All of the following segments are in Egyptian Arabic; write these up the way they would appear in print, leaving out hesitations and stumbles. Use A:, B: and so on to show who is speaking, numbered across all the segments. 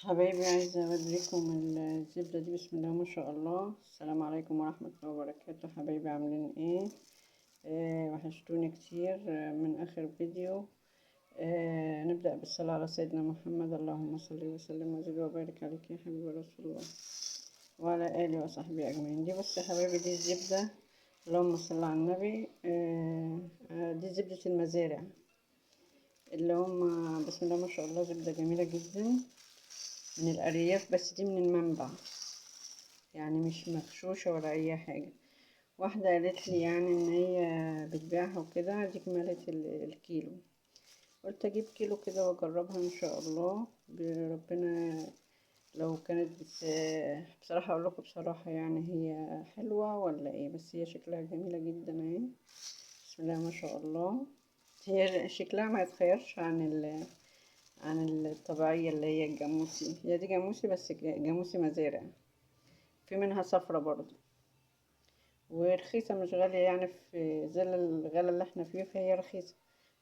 A: حبايبي، عايزة اوريكم الزبدة دي. بسم الله ما شاء الله. السلام عليكم ورحمة الله وبركاته. حبايبي عاملين ايه؟ وحشتوني كتير من اخر فيديو. نبدأ بالصلاة على سيدنا محمد. اللهم صل وسلم وزد وبارك عليك يا حبيبي رسول الله وعلى آله وصحبه أجمعين. دي بص يا حبايبي، دي الزبدة، اللهم صل على النبي. دي زبدة المزارع اللي هم بسم الله ما شاء الله، زبدة جميلة جدا من الأرياف، بس دي من المنبع، يعني مش مغشوشة ولا أي حاجة. واحدة قالت لي يعني إن هي بتبيعها وكده، دي كمالة الكيلو. قلت أجيب كيلو كده وأجربها إن شاء الله بربنا. لو كانت بصراحة أقول لكم بصراحة، يعني هي حلوة ولا إيه، بس هي شكلها جميلة جدا أهي، بسم الله ما شاء الله. هي شكلها ما يتخيرش عن الطبيعية اللي هي الجاموسي. هي دي جاموسي، بس جاموسي مزارع، في منها صفرة برضو، ورخيصة مش غالية، يعني في ظل الغلا اللي احنا فيه فهي رخيصة.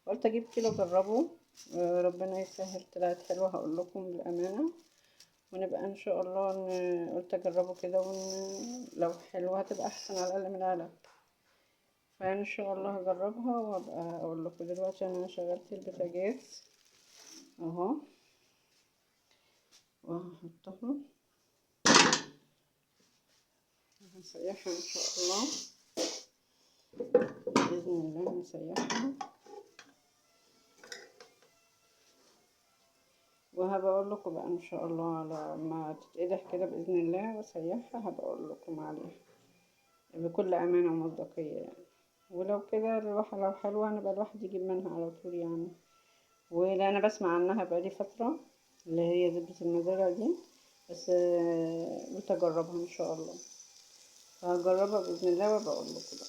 A: قلت اجيب كيلو اجربه، ربنا يسهل. طلعت حلوة هقول لكم بالأمانة، ونبقى ان شاء الله قلت اجربه كده، لو حلوة هتبقى احسن على الاقل من العلب. فان شاء الله هجربها وابقى اقول لكم. دلوقتي انا شغلت البوتاجاز اهو، وهحطها هنسيحها ان شاء الله باذن الله، هنسيحها وهبقى اقول لكم بقى ان شاء الله على ما تتقدح كده باذن الله واسيحها، هبقى اقول لكم عليها بكل امانه ومصداقيه يعني. ولو كده الواحد لو حلوه نبقى الواحد يجيب منها على طول يعني. ولا انا بسمع عنها بقالي فتره اللي هي زبده المزارع دي، بس قلت اجربها ان شاء الله، فهجربها باذن الله وابقى اقول لكم بقى.